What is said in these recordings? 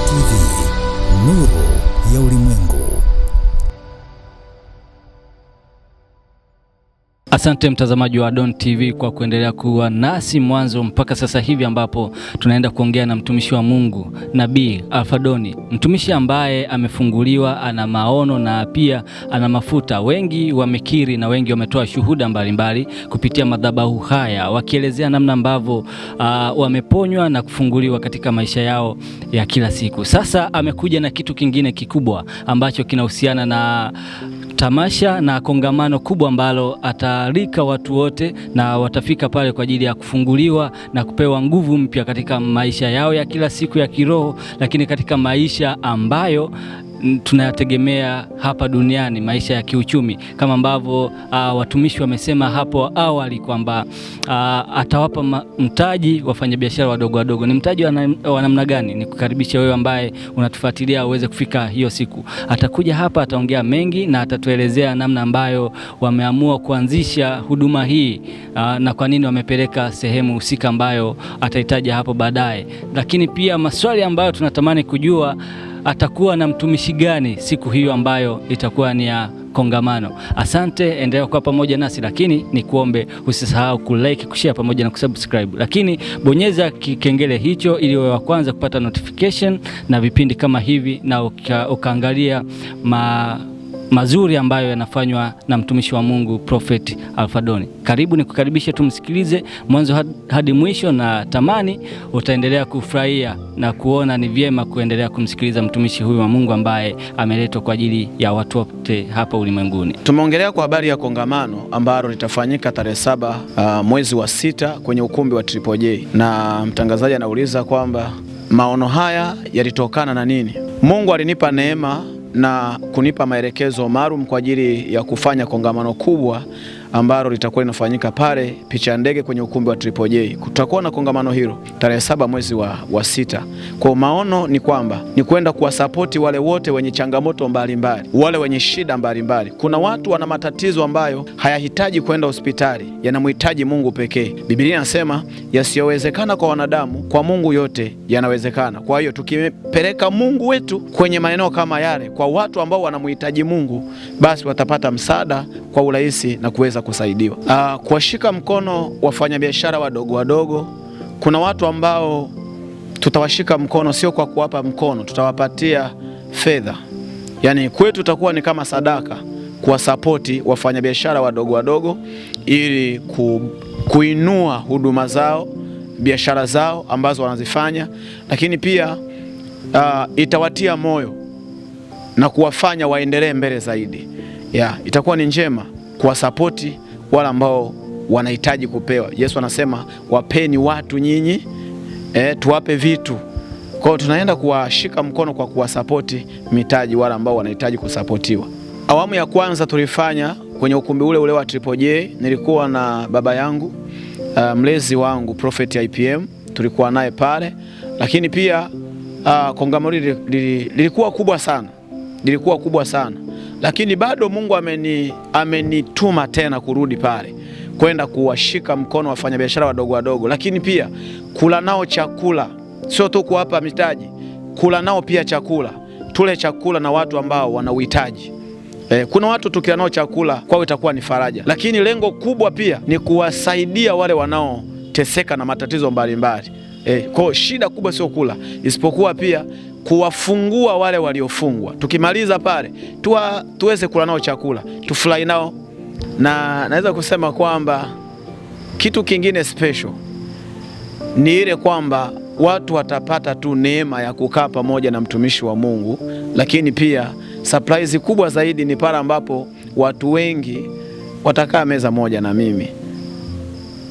TV, nuru ya ulimwengu. Asante mtazamaji wa Don TV kwa kuendelea kuwa nasi mwanzo mpaka sasa hivi ambapo tunaenda kuongea na mtumishi wa Mungu Nabii Alfadoni, mtumishi ambaye amefunguliwa, ana maono na pia ana mafuta. Wengi wamekiri na wengi wametoa shuhuda mbalimbali kupitia madhabahu haya wakielezea namna ambavyo wameponywa na kufunguliwa katika maisha yao ya kila siku. Sasa amekuja na kitu kingine kikubwa ambacho kinahusiana na tamasha na kongamano kubwa ambalo ataalika watu wote na watafika pale kwa ajili ya kufunguliwa na kupewa nguvu mpya katika maisha yao ya kila siku ya kiroho, lakini katika maisha ambayo tunayategemea hapa duniani, maisha ya kiuchumi, kama ambavyo watumishi wamesema hapo awali kwamba atawapa mtaji wafanyabiashara wadogo wadogo. Ni mtaji wa namna gani? Nikukaribisha wewe ambaye unatufuatilia uweze kufika hiyo siku. Atakuja hapa, ataongea mengi na atatuelezea namna ambayo wameamua kuanzisha huduma hii na kwa nini wamepeleka sehemu husika ambayo atahitaji hapo baadaye, lakini pia maswali ambayo tunatamani kujua atakuwa na mtumishi gani siku hiyo ambayo itakuwa ni ya kongamano. Asante, endelea kuwa pamoja nasi, lakini ni kuombe usisahau kulike, kushare pamoja na kusubscribe, lakini bonyeza kikengele hicho ili uwe wa kwanza kupata notification na vipindi kama hivi na ukaangalia mazuri ambayo yanafanywa na mtumishi wa Mungu Prophet Alfadoni. Karibu nikukaribishe tumsikilize mwanzo hadi mwisho, na tamani utaendelea kufurahia na kuona ni vyema kuendelea kumsikiliza mtumishi huyu wa Mungu ambaye ameletwa kwa ajili ya watu wote hapa ulimwenguni. Tumeongelea kwa habari ya kongamano ambalo litafanyika tarehe 7 mwezi wa 6 kwenye ukumbi wa Triple J, na mtangazaji anauliza kwamba maono haya yalitokana na nini? Mungu alinipa neema na kunipa maelekezo maalum kwa ajili ya kufanya kongamano kubwa ambalo litakuwa linafanyika pale Picha ya Ndege kwenye ukumbi wa Triple J. Kutakuwa na kongamano hilo tarehe 7 mwezi wa 6. Kwa maono ni kwamba ni kwenda kuwasapoti wale wote wenye changamoto mbalimbali, wale wenye shida mbalimbali. Kuna watu wana matatizo ambayo hayahitaji kwenda hospitali, yanamhitaji Mungu pekee. Biblia inasema yasiyowezekana kwa wanadamu, kwa Mungu yote yanawezekana. Kwa hiyo tukipeleka Mungu wetu kwenye maeneo kama yale, kwa watu ambao wanamhitaji Mungu, basi watapata msaada kwa urahisi na kuweza kusaidiwa. Kuwashika mkono wafanyabiashara wadogo wadogo. Kuna watu ambao tutawashika mkono, sio kwa kuwapa mkono, tutawapatia fedha. Yaani kwetu tutakuwa ni kama sadaka kuwasapoti wafanyabiashara wadogo wadogo ili kuinua huduma zao, biashara zao ambazo wanazifanya, lakini pia itawatia moyo na kuwafanya waendelee mbele zaidi. Itakuwa ni njema kuwasapoti wale ambao wanahitaji kupewa. Yesu anasema wapeni watu nyinyi, tuwape vitu. Kwa hiyo tunaenda kuwashika mkono kwa kuwasapoti mitaji wale ambao wanahitaji kusapotiwa. Awamu ya kwanza tulifanya kwenye ukumbi ule ule wa Triple J, nilikuwa na baba yangu, mlezi wangu Prophet IPM, tulikuwa naye pale, lakini pia kongamano lilikuwa kubwa sana. Lilikuwa kubwa sana. Lakini bado Mungu amenituma tena kurudi pale kwenda kuwashika mkono wafanyabiashara wadogo wadogo, lakini pia kula nao chakula, sio tu kuwapa mitaji, kula nao pia chakula, tule chakula na watu ambao wana uhitaji. Kuna watu tukila nao chakula kwao itakuwa ni faraja, lakini lengo kubwa pia ni kuwasaidia wale wanaoteseka na matatizo mbalimbali. Kwa shida kubwa sio kula, isipokuwa pia kuwafungua wale waliofungwa. Tukimaliza pale tuweze kula nao chakula, tufurahi nao. Na naweza kusema kwamba kitu kingine special ni ile kwamba watu watapata tu neema ya kukaa pamoja na mtumishi wa Mungu, lakini pia surprise kubwa zaidi ni pale ambapo watu wengi watakaa meza moja na mimi.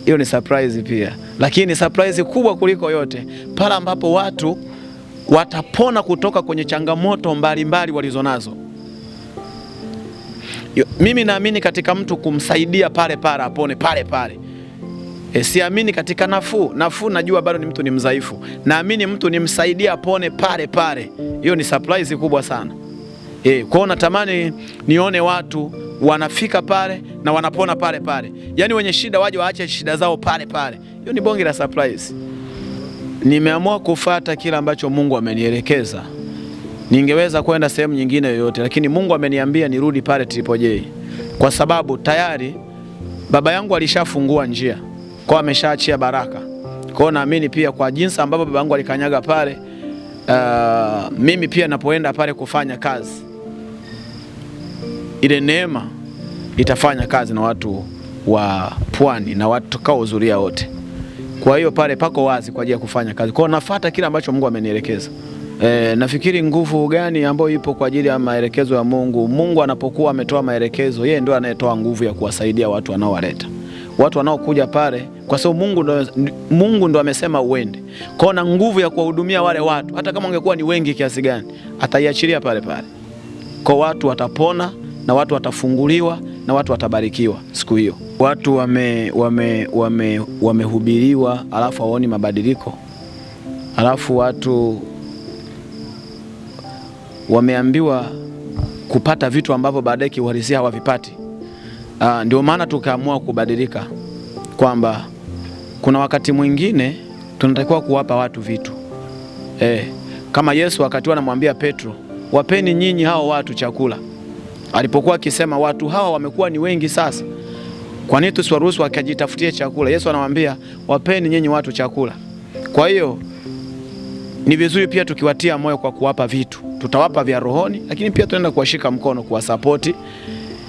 Hiyo ni surprise pia. Lakini surprise kubwa kuliko yote pale ambapo watu watapona kutoka kwenye changamoto mbalimbali walizonazo. Mimi naamini katika mtu kumsaidia pale pale apone pale pale. Siamini katika nafuu. Nafuu najua bado ni mtu ni mdhaifu. Naamini mtu nimsaidie apone pale pale. Hiyo ni surprise kubwa sana. Kwa hiyo natamani nione watu wanafika pale na wanapona pale pale. Yaani wenye shida waje waache shida zao pale pale. Hiyo ni bonge la surprise. Nimeamua kufata kila ambacho Mungu amenielekeza. Ningeweza kwenda sehemu nyingine yoyote, lakini Mungu ameniambia nirudi pale Triple J, kwa sababu tayari baba yangu alishafungua njia, kwa ameshaachia baraka. Kwa hiyo naamini pia kwa jinsi ambavyo baba yangu alikanyaga pale, mimi pia napoenda pale kufanya kazi, ile neema itafanya kazi na watu wa Pwani na watu tutakaohudhuria wote. Kwa hiyo pale pako wazi kwa ajili ya kufanya kazi. Kwa hiyo nafuata kile ambacho Mungu amenielekeza. Nafikiri nguvu gani ambayo ipo kwa ajili ya maelekezo ya Mungu. Mungu anapokuwa ametoa maelekezo, yeye ndio anayetoa nguvu ya kuwasaidia watu wanaowaleta, watu wanaokuja pale, kwa sababu Mungu ndo amesema uende. Kwa na nguvu ya kuwahudumia wale watu, hata kama ungekuwa ni wengi kiasi gani, ataiachilia pale pale. Kwa watu watapona na watu watafunguliwa na watu watabarikiwa siku hiyo. Watu wamehubiriwa alafu hawaoni mabadiliko. Alafu watu wameambiwa kupata vitu ambavyo baadaye kiuhalisia hawavipati. Ndio maana tukaamua kubadilika, kwamba kuna wakati mwingine tunatakiwa kuwapa watu vitu. Kama Yesu wakati anamwambia Petro, wapeni nyinyi hao watu chakula. Alipokuwa akisema watu hawa wamekuwa ni wengi sasa, kwa nini tusiwaruhusu wakajitafutie chakula? Yesu anawaambia wapeni nyinyi watu chakula. Kwa hiyo ni vizuri pia tukiwatia moyo kwa kuwapa vitu. Tutawapa vya rohoni, lakini pia tunaenda kuwashika mkono, kuwasapoti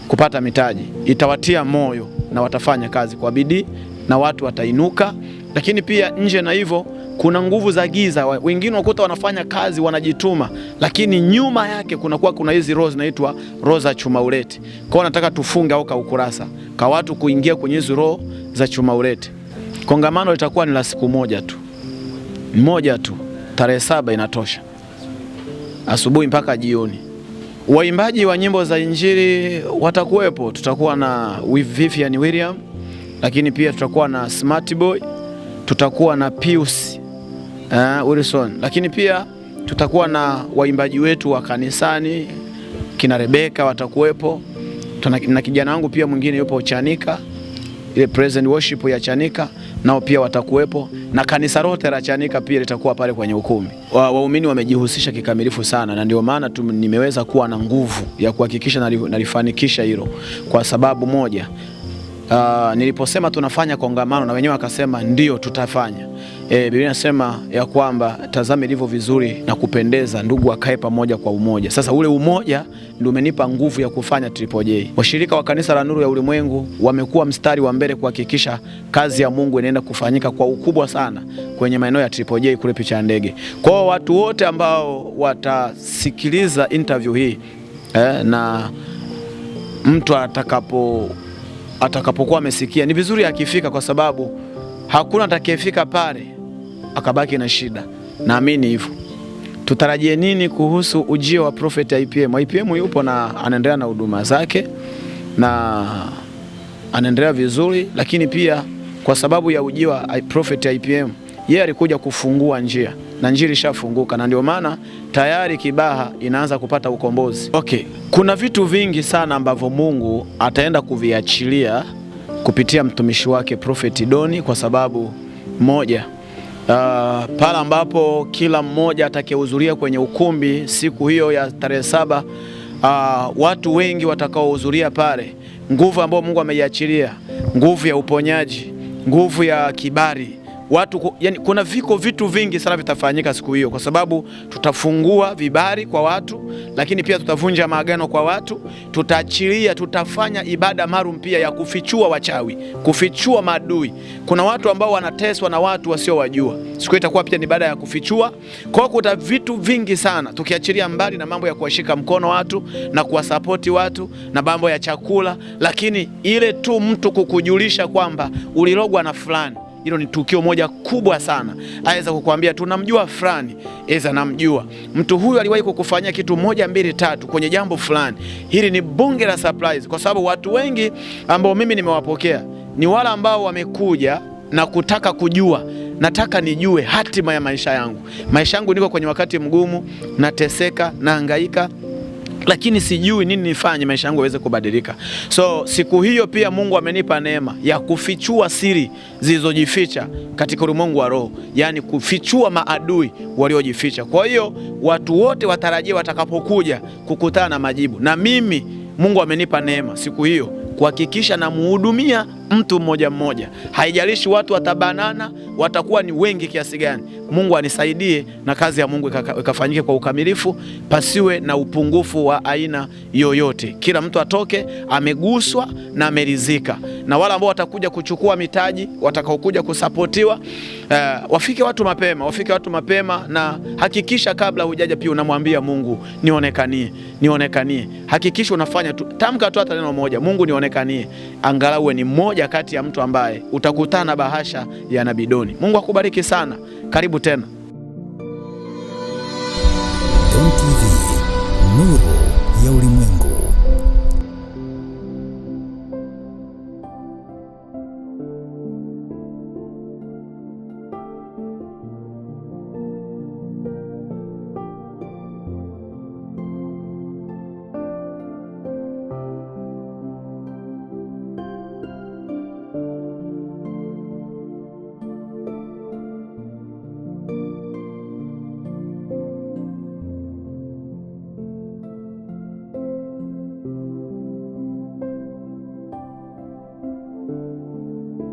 kupata mitaji. Itawatia moyo na watafanya kazi kwa bidii na watu watainuka. Lakini pia nje na hivyo kuna nguvu za giza. Wengine wakuta wanafanya kazi wanajituma, lakini nyuma yake kunakuwa kuna hizi roho zinaitwa roho za chuma ulete. Kwa hiyo nataka tufunge au kaukurasa kwa watu kuingia kwenye hizi roho za chuma ulete. Kongamano litakuwa ni la siku moja tu. Moja tu. Tarehe 7 inatosha. Asubuhi mpaka jioni. Waimbaji wa nyimbo za Injili watakuwepo. Tutakuwa na Vivian William, lakini pia tutakuwa na Smart Boy, tutakuwa na Pius Wilson, lakini pia tutakuwa na waimbaji wetu wa kanisani kina Rebeka watakuwepo. Na kijana wangu pia mwingine yupo Chanika, ile present worship ya Chanika nao pia watakuwepo, na kanisa lote la Chanika pia litakuwa pale kwenye ukumbi. Waumini wamejihusisha kikamilifu sana, na ndio maana nimeweza kuwa na nguvu ya kuhakikisha nalifanikisha hilo, kwa sababu moja, niliposema tunafanya kongamano na wenyewe wakasema ndio tutafanya. Biblia inasema ya kwamba tazama ilivyo vizuri na kupendeza ndugu wakae pamoja kwa umoja. Sasa ule umoja ndio umenipa nguvu ya kufanya Triple J. Washirika wa kanisa la Nuru ya Ulimwengu wamekuwa mstari wa mbele kuhakikisha kazi ya Mungu inaenda kufanyika kwa ukubwa sana kwenye maeneo ya Triple J kule Picha ya Ndege. Kwa watu wote ambao watasikiliza interview hii, na mtu atakapokuwa amesikia ni vizuri akifika, kwa sababu hakuna atakayefika pale akabaki na shida. Naamini hivyo. Tutarajie nini kuhusu ujio wa Prophet IPM? IPM yupo na anaendelea na huduma zake na anaendelea vizuri, lakini pia kwa sababu ya ujio wa Prophet IPM, yeye alikuja kufungua njia na njia ilishafunguka, na ndio maana tayari Kibaha inaanza kupata ukombozi. Okay, kuna vitu vingi sana ambavyo Mungu ataenda kuviachilia kupitia mtumishi wake Prophet Doni, kwa sababu moja, pale ambapo kila mmoja atakayehudhuria kwenye ukumbi siku hiyo ya tarehe 7, watu wengi watakaohudhuria pale, nguvu ambayo Mungu ameiachilia, nguvu ya uponyaji, nguvu ya kibali watu, yani kuna viko vitu vingi sana vitafanyika siku hiyo, kwa sababu tutafungua vibali kwa watu, lakini pia tutavunja maagano kwa watu, tutaachilia, tutafanya ibada maalum pia ya kufichua wachawi, kufichua maadui. Kuna watu ambao wanateswa na watu wasiowajua, siku hiyo itakuwa pia ni ibada ya kufichua. Kwa hiyo kuna vitu vingi sana, tukiachilia mbali na mambo ya kuwashika mkono watu na kuwasapoti watu na mambo ya chakula, lakini ile tu mtu kukujulisha kwamba ulilogwa na fulani, hilo ni tukio moja kubwa sana. Aweza kukuambia tunamjua fulani, aweza namjua mtu huyu aliwahi kukufanyia kitu 1 2 3 kwenye jambo fulani. Hili ni bunge la surprise, kwa sababu watu wengi ambao mimi nimewapokea ni wale ambao wamekuja na kutaka kujua, nataka nijue hatima ya maisha yangu. Maisha yangu niko kwenye wakati mgumu, nateseka, nahangaika, lakini sijui nini nifanye maisha yangu yaweze kubadilika. So siku hiyo pia Mungu amenipa neema ya kufichua siri zilizojificha katika ulimwengu wa roho, yaani kufichua maadui waliojificha. Kwa hiyo watu wote watarajie watakapokuja kukutana na majibu, na mimi Mungu amenipa neema siku hiyo kuhakikisha namuhudumia mtu mmoja mmoja, haijalishi watu watabanana, watakuwa ni wengi kiasi gani. Mungu anisaidie na kazi ya Mungu ikafanyike kwa ukamilifu, pasiwe na upungufu wa aina yoyote. Kila mtu atoke ameguswa na ameridhika, na wale ambao watakuja kuchukua mitaji, watakaokuja kusapotiwa, wafike watu mapema, wafike watu mapema, na hakikisha kabla hujaja pia unamwambia Mungu, nionekanie, nionekanie. Hakikisha unafanya tu, tamka tu hata neno moja, Mungu nionekanie, angalau uwe ni mmoja kati ya mtu ambaye utakutana na bahasha ya Nabii Doni. Mungu akubariki sana. Karibu tena. Don TV, nuru ya ulimwengu.